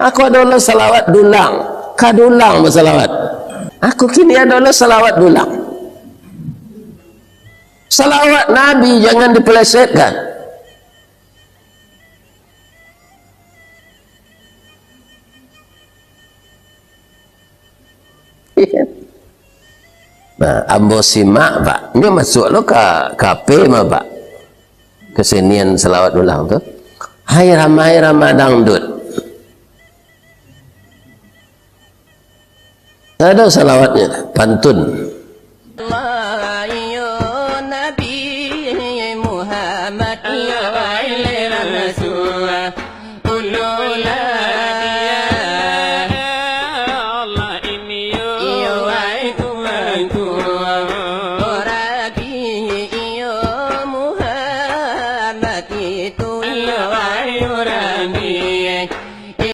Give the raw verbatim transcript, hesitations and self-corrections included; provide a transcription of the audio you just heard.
Aku ado lo salawat dulang. Ka dulang basalawat. Aku kini ado lo salawat dulang. Salawat Nabi jangan dipelesetkan. Nah, ambo simak, Pak. Nyo masuak lo ka, ka P mah, Pak. Kesenian salawat dulang tu. Hai ramai ramai dangdut. Ado salawatnyo, pantun.